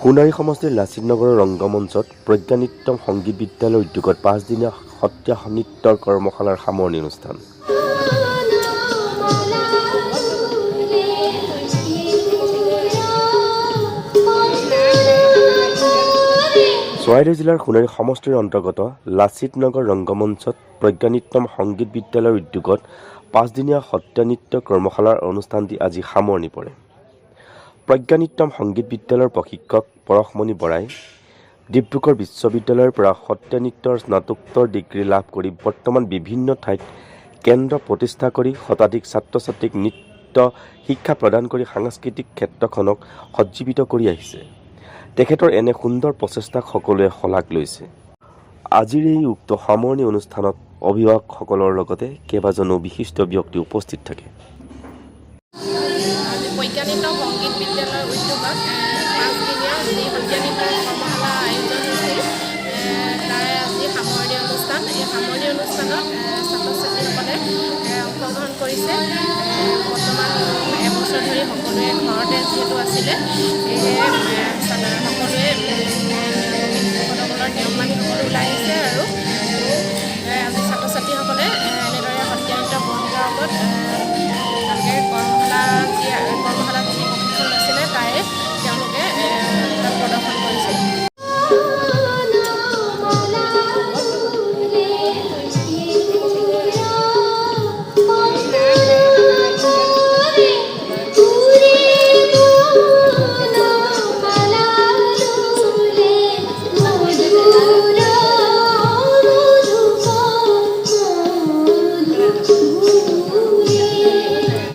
সোণাৰী সমষ্টিৰ লাচিত নগৰৰ ৰংগমঞ্চত প্ৰজ্ঞানৃত্যম সংগীত বিদ্যালয়ৰ উদ্যোগত 5 দিনীয়া সত্ৰীয়া নৃত্যৰ কৰ্মশালাৰ সামৰণি অনুষ্ঠান। চৰাইদেউ জিলাৰ সোণাৰী সমষ্টিৰ অন্তৰ্গত লাচিত নগৰ ৰংগমঞ্চত প্ৰজ্ঞানৃত্যম সংগীত বিদ্যালয়ৰ উদ্যোগত 5 দিনীয়া সত্ৰীয়া নৃত্য কৰ্মশালাৰ অনুষ্ঠানটি আজি সামৰণি পৰে। প্ৰজ্ঞানৃত্যম সংগীত বিদ্যালয়ৰ প্ৰশিক্ষক পৰশমণি বৰাই ডিব্ৰুগড় বিশ্ববিদ্যালয়ৰ পৰা সত্ৰীয়া নৃত্যৰ স্নাতকোত্তৰ ডিগ্ৰী লাভ কৰি বৰ্তমান বিভিন্ন ঠাইত কেন্দ্ৰ প্ৰতিষ্ঠা কৰি শতাধিক ছাত্ৰ ছাত্ৰীক নৃত্য শিক্ষা প্ৰদান কৰি সাংস্কৃতিক ক্ষেত্ৰখনক সজ্জীৱিত কৰি আহিছে। তেখেতৰ এনে সুন্দৰ প্ৰচেষ্টাক সকলোৱে শলাগ লৈছে। আজিৰ এই উক্ত সামৰণি অনুষ্ঠানত অভিভাৱকসকলৰ লগতে কেইবাজনো বিশিষ্ট ব্যক্তি উপস্থিত থাকে। আজি প্ৰজ্ঞানৃত্যম সংগীত বিদ্যালয়ৰ উদ্যোগত 5 দিনীয়া যি সত্ৰীয়া নৃত্যৰ কৰ্মশালা আয়োজন হৈছিল, তাৰে আজি সামৰণি অনুষ্ঠান। এই সামৰণি অনুষ্ঠানত ছাত্ৰ ছাত্ৰীসকলে অংশগ্ৰহণ কৰিছে। বৰ্তমান এবছৰ ধৰি সকলোৱে ঘৰতে যিহেতু আছিলে, সেয়েহে সকলোৱে